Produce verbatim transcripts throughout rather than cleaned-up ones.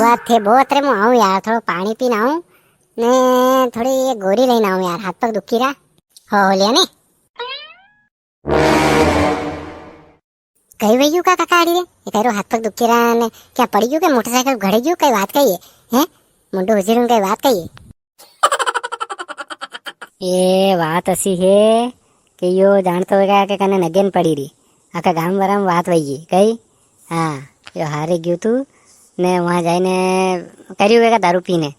बात थे बहुत रे, मु आऊं यार, थोड़ो पाणी पीने आऊं, ने थोड़ी ये गोरी लेने आऊं यार, हाथ पग दुखी रहा। हो, हो लिया ने? कई वयू का काका आड़ी रे? ये कई रो हाथ पग दुखी रहा ने, क्या पड़ी गयो के मोटरसाइकिल घड़े गयो, कई बात कही है? हैं? मुंडो हुजीर कई बात कही है? ये बात असी है कि यो जानतो होगा कि कने नगेन पड़ी री। आका गाम वाला में बात वही है, कई? हाँ, यो हारे गयो तू, ने वहाँ जाए ने करी हुएगा दारू पीने।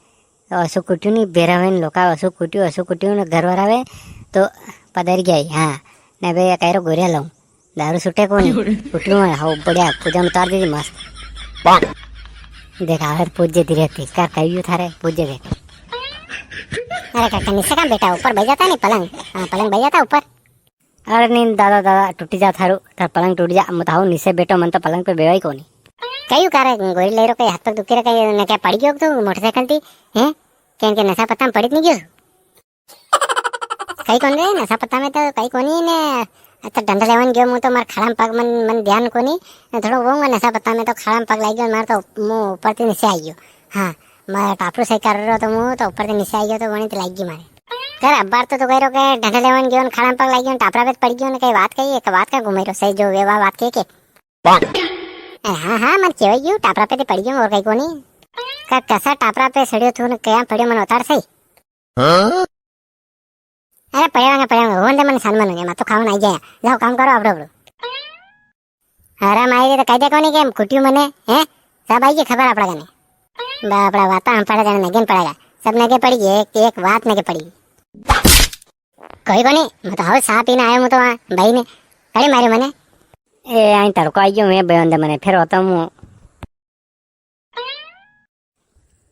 तो असो कुट्यू नी, बेरा हुए ने लोका असो कुट्यू, असो कुट्यू ने घर वाला वे, तो पदर गया ही, हाँ। ने बे कई रो गोरिया लाऊं। दारू सुटे कोनी। उठलू है, हाउ बढ़िया, पूजा में उतार दीजिए मस्त। देख, आवे तो पूजे धीरे थी, का कहियो थारे, पूजे देख। अरे काका, नीचे का बेटा, ऊपर बैठ जाता नहीं पलंग। हाँ, पलंग बैठ जाता ऊपर। अरे नहीं दादा, दादा, टूटी जा थारू, थार पलंग टूट जा, मत हाउ नीचे बैठो, मन तो पलंग पे बेवाई कोनी। कहियो का रे, गोरी ले रो, कई हाथ पग दुखी रे, कई ने क्या पड़ी गयो तू मोटरसाइकिल थी, हैं? क्या इनके नशा पत्ता में पड़ी तो नहीं गयो? कई कोनी रे, नशा पत्ता में तो कई कोनी ने। अच्छा, ढंडा लेवन गयो, मु तो मार खाड़ा में पग मन, मन ध्यान कोनी। ने थोड़ो वो मैं नशा पत्ता में तो खाड़ा में पग लाग गयो, मार तो मु ऊपर थी नीचे आई गयो। हाँ, मार टापरू सही कर रहो तो मु तो ऊपर थी नीचे आई गयो तो वणी तो लाग गई मारे। कर अबार तो, तो कह रहो के ढंडा लेवन गयो ने खाड़ा में पग लाग गयो ने टापरा पे पड़ गयो ने कई बात कही, एक बात का घुमाई रो सही जो वे वा बात कही के। अरे हाँ, हाँ, मन केवई गयो, टापरा पे थी पड़ गयो और कई कोनी। का कसा टापरा पे सड़ियो थू ने कया पड़ियो मन उतार सही। हाँ? अरे पड़ेवांगा, पड़ेवांगा, होन दे मन सान मन हो गया, मैं तो खावन आई गया। जाओ काम करो आपड़ो, आपड़ो। अरे माई रे तो कह दे कोनी के कुट्यू मने, हैं? सब आई गई खबर आपड़ा कने। बापड़ा वाता हम पड़ा जाने नगेन पड़ेगा। सब नगे पड़ी, एक, एक बात नगे पड़ी। कोई कोनी, मैं तो हाउ सा पीने आयो, मु तो वहाँ भाई ने कड़ी मारी मने। ए, आई तड़को आई गयो, मैं बयोंदे मने, फिर होता मु।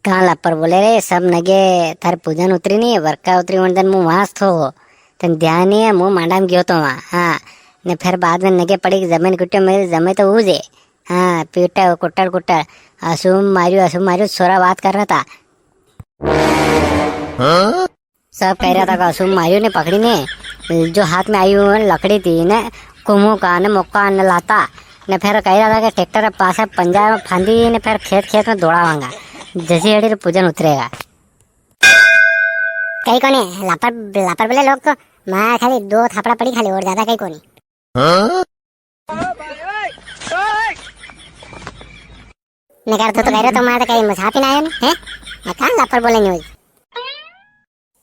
कां लापर बोले रे, सब नगे थारे पूजन उतरी नी, वरका उतरी वण दन मु वांस थो। तन ध्यान नी है, मु मांडा में गयो तो वहाँ, हाँ। ने फेर बाद में नगे पड़ी के जमीन कुट्यो, मेरी जमीन तो ऊजे। हाँ, पीटे कुट्टल कुट्टल। असुम मारियो, असुम मारियो, सोरा बात कर रहा था। हाँ? सब कह रहा था कि असुम मारियो ने पकड़ी ने, जो हाथ में आई हुई लकड़ी थी ने, कुमू का ने, मोका ने लाता, ने फेर कह रहा था कि ट्रैक्टर पासे पंजा में फांदी ने फेर खेत खेत में दौड़ावांगा, जैसे एड़ी रे पूजन उतरेगा। कई कोनी, लापर, लापर बोले लोग तो, मां खाली दो थापड़ा पड़ी खाली, और ज्यादा कई कोनी। हाँ? नगर तो, तो कह रहे तो मारे कहीं मुसाफिर आयो ने, हैं? मैं कहाँ लापर बोले न्यूज?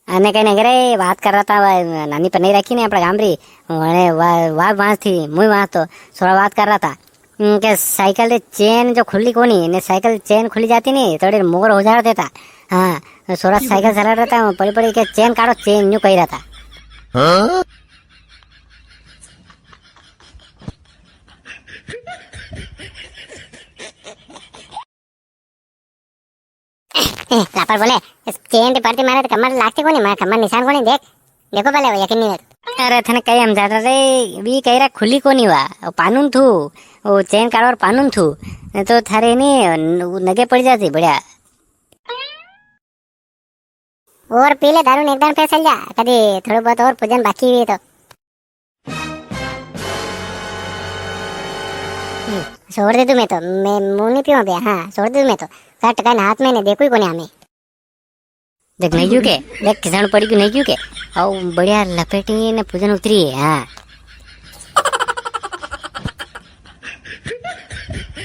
अने कहीं नगर बात कर रहा था, वा नानी पर नहीं रखी ने अपना गाम री, वने वा, वा बांस थी, मुई बांस तो, सोरा बात कर रहा था। हम्म, के साइकिल री चेन जो खुली कोनी, ने साइकिल चेन खुली जाती नी, थोड़ी मोर उजाड़ देता। हाँ, सोरा साइकिल चला रहा था, पड़ी पड़ी के चेन काढ़ो, चेन न्यू कही रहा था। हाँ? ए, लापर बोले, इस चेन री पड़ती मारे तो कमर लागती कोनी, मारे कमर निशान कोनी, देख, देखो भले, वो यकीन नहीं है। अरे, थने कई हम जाता रे, वी कह रहा खुली कोनी वा, वो पानुन थू, वो चेन काढ़वा रो पानुन थू, नहीं तो थारे नी, न-, नगे पड़ जाती, बढ़िया। और पी ले दारू ने एक दान फेर चल जा, कदी थोड़ो बहुत और पूजन बाकी हुई तो। हम्म, छोड़ दे तू, मैं तो, मैं मुंह नहीं पीऊँ बे, हाँ, छोड़ दे तू, मैं तो। कट कन हाथ में ने देखू ही कोनी हमें। देख नहीं क्यों के, देख किसान पड़ी क्यों नहीं क्यों के, आओ बढ़िया लपेटी ने पूजन उतरी है, हाँ।